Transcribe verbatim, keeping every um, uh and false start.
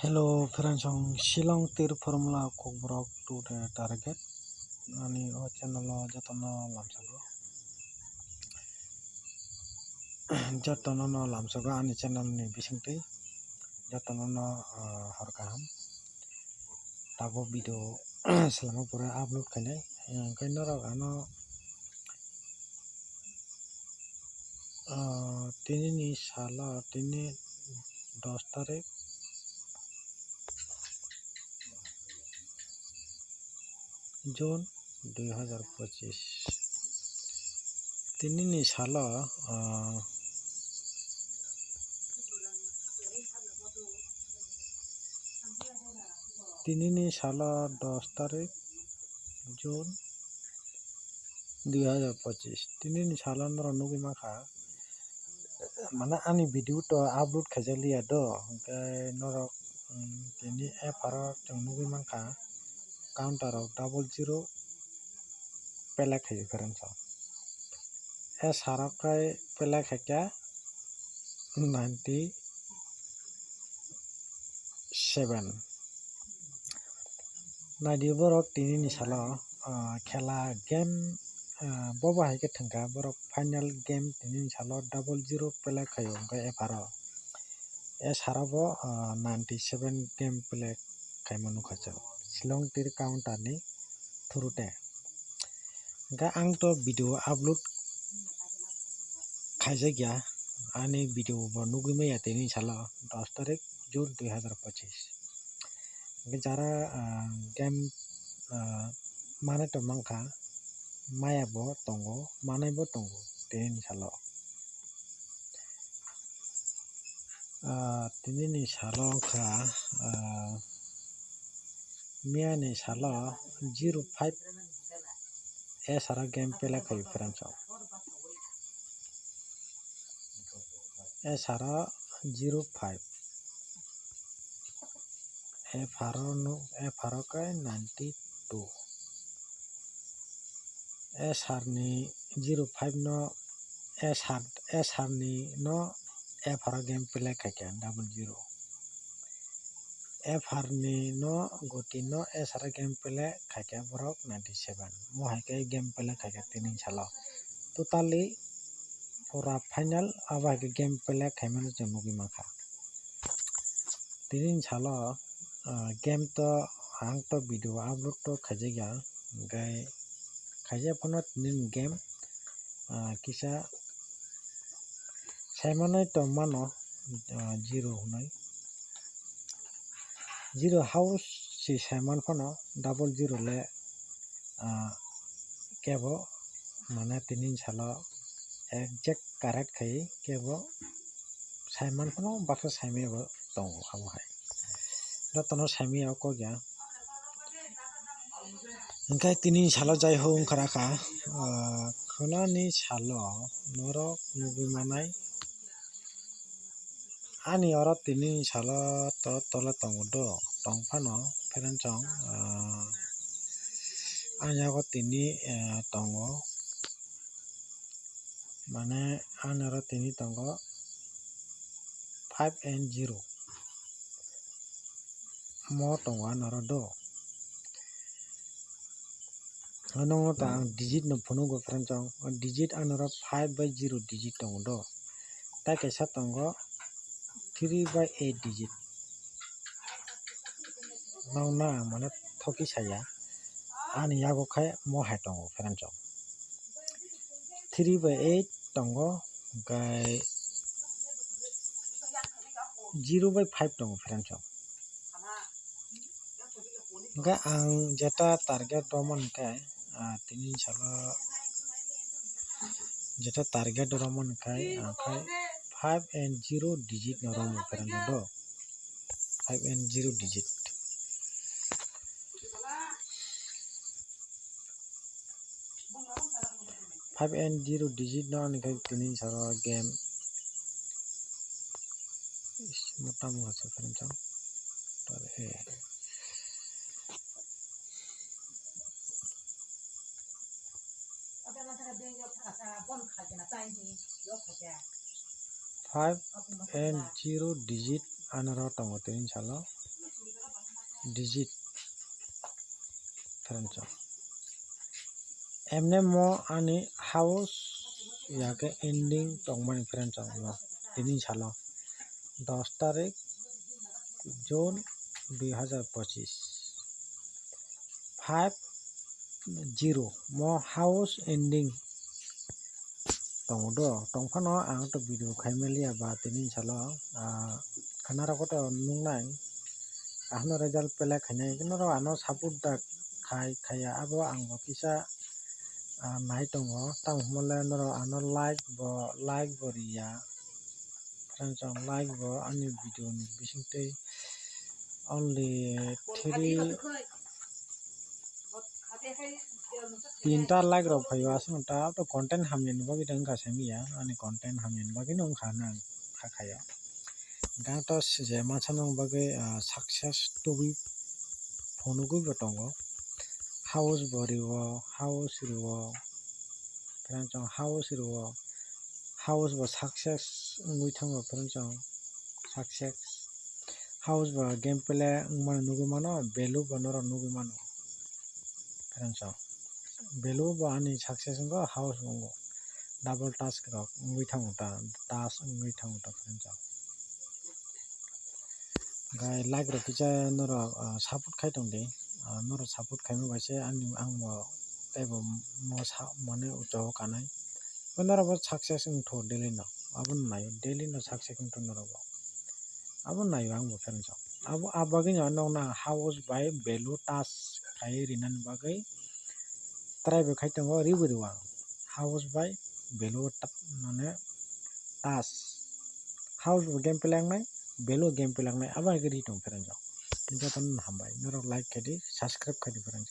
Hello, friends, ang Shillong tir formula kokborok to the target. Ani o channel o jotono lamsago. Jotono no lamsago ani channel ni bisingtwi. Jotono no, ah, hor kaham. Tabuk video selama pore upload khainai. Hwnkhe norok ano, ah, tini ni salo, tini dos tarik June dui hazar pochis. Tini ni salo, ah, tini ni salo dos tarik June dui hazar pochis. Tini ni salo norok nugwi mankha, mane ani video to upload khaijak liya do, hwnkhe norok, um, tini F R o chwng nugwi mankha, counter rok double zero pele khaio, friends. E saro khe pele khaikha ninety seven. Naidi borok tini ni salo, ah, khela game, ah, bobo hai khe thwngkha borok final game tini ni salo double zero pele khaio hwnkhe F R o. E saro bo, ah, ninety seven game pele khaima nukha chwng Shillong tir counter ni through te. Hwnkhe ang to video upload khaijakya, ani video bo nugwi maya tini salo dos tarik June dui hazar pochis. Hwnkhe jara, ah, game, ah, manai tong mankha, maya bo tongo, manai bo tongo tini salo. Ah, tini ni salo wngkha, ah, miya ni salo zero five S R o game pele khaio, friends. S R o zero five. F R o no, F R o khe ninety two. S R ni zero five no S R, S R ni no F R o game pele khaikha double zero. F R ni no goti no S R o game pele khaikha borok ninety seven. Mo hai khe game pele khaikha tini salo. Totally pura final abo hai khe game pele khaimano chwng nugwi mankha. Tini salo, ah, game to ang to video upload to khaijakya, hwnkhe khaijak phano tini game, ah, kisa saimanai tongmano, ah, zero hwnwi. Zero house si saiman phano double zero le, ah, kebo mane tini salo exact correct khai kebo saiman phano baksa saimaya bo tongo abo hai. Jotono saimaya o kok ya. Hwnkhe tini salo jai ho wngkha rakha, ah, khwnani salo norok nugwi manai. Ani oro tini salo to tole tongo do, tong phano, friends, chwng, ah, ani yago tini, eh, tongo, mane ani oro tini tongo five and zero. Mo tongo ani oro do. Ano ta ang digit no phunukgo, friends, chwng. O digit ani oro five by zero digit tongo do. Tai kaisa tongo three by eight digit. Nokna ang mane thoki saya. Ani yago khe mo hai tongo, friends, chwng. Three by eight tongo, hwnkhe zero by five tongo, friends, chwng. Hwnkhe ang jeta target romani khe, ah, tini salo jeta target romani khe, ang khe five and zero digit no romo, friends, do. Five and zero digit. Five and zero digit no ani khe tini salo game. Is, mo tamo kha sa, friends, chwng. Tar, eh. Five and zero digit ani oro tongo tini salo. digit friends. Emne mo ani house ya khe ending tongmani friends, mo tini salo dos tarik June dui hazar pochis, five zero mo house ending tongo do, tongphano ang to video khaimaliya ba tini salo, ah, khana rok to nungnai, ahno result pele khainai, norok ano support da khai khaiya, abo ang bo kisa, ah, nai tongo, tamo hwnle norok ano like bo, like bo riya, friends, ang like bo ani video ni bisingtwi only three, tinta like rok phaio, aswk ta to content hamya ni bagwi wngkha simi ya, ani content hamya ni bagwi no wngkha nang kha khaio. Hingkhe to je masa nang bagwi, ah, success tubui phunugwi bo tongo, house bo riwo, house riwo, friends, house riwo, house bo success wngwi thango friends, success. House bo gameplay wngmani nugwi mano, value bo norok nugwi mano friends. Value bo ani success wngo, house bo wngo. Double task rok wngwi thango ta, task wngwi thango ta friends. Gai like rok kisa norok, ah, support khai tong di. Ah, norok support khaima bai se ani ang bo tei bo mo sa mane ucho kanai. Bo norok bo success wng tho daily no. Abo no naio, daily no success wng tho norok bo. Abo naio ang bo friends. Abo, abo bagwi no norok na house bai value task khai rinani bagwi try bo khai tongo, ribo ribo ang. House bai value ta-, mane task. House bo gameplay wngnai, value gameplay wngnai, abo hai khe ri tong friends. Jotono hambai. Norok like khai di, subscribe khai di friends.